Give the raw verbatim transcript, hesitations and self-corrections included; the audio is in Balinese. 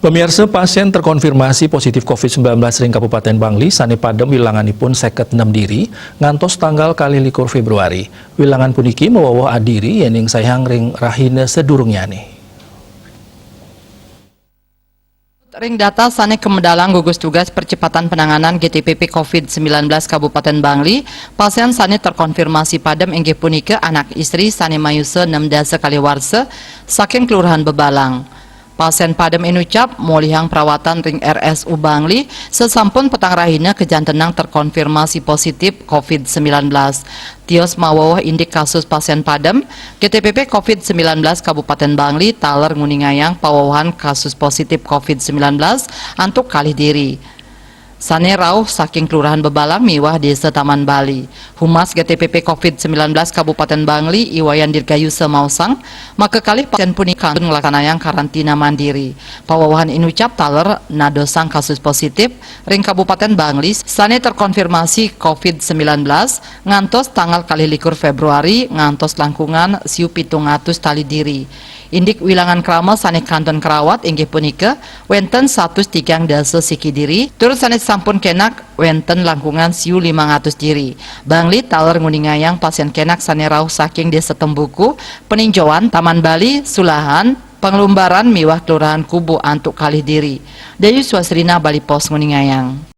Pemirsa, pasien terkonfirmasi positif covid sembilan belas ring Kabupaten Bangli sane padem wilanganipun seket enem diri ngantos tanggal kalih likur Februari. Wilangan puniki mawawuh adiri yening sayang ring rahina sadurungnyane. Ring data sane kamedalang gugus tugas percepatan penanganan G T P P covid sembilan belas Kabupaten Bangli, pasien sane terkonfirmasi padem inggih punika anak istri sane mayusa enem dasa kalih warsa saking Kelurahan Bebalang. Pasien padem inucap molihang perawatan ring R S U Bangli sasampun petang rahina kajantenang terkonfirmasi positif covid sembilan belas. Tios mawawuh indik kasus pasien padem, G T P P covid sembilan belas Kabupaten Bangli taler nguningayang pawawuhan kasus positif covid sembilan belas antuk kalih diri. Sane rauh saking Kelurahan Bebalang miwah Desa Taman Bali. Humas G T P P covid sembilan belas Kabupaten Bangli, I Wayan Dirgayusa maosang, makakalih pasien punika kantun nglaksanayang karantina mandiri. Pawawuhan inucap taler nadosang kasus positif ring Kabupaten Bangli sane terkonfirmasi covid sembilan belas ngantos tanggal kalih likur Februari ngantos langkungan siu pitung atus tali diri. Indik wilangan krama sane kantun karawat inggih punika wenten satus tigang dasa siki diri, tur sane sampun kenak wenten langkungan siu limang atus diri. Bangli taler nguningayang pasien kenak sane rauh saking Desa Tembuku, Peninjoan, Taman Bali, Sulahan, Panglumbaran miwah Kelurahan Kubu antuk kalih diri. Dayu Swasrina, Bali Post, nguningayang.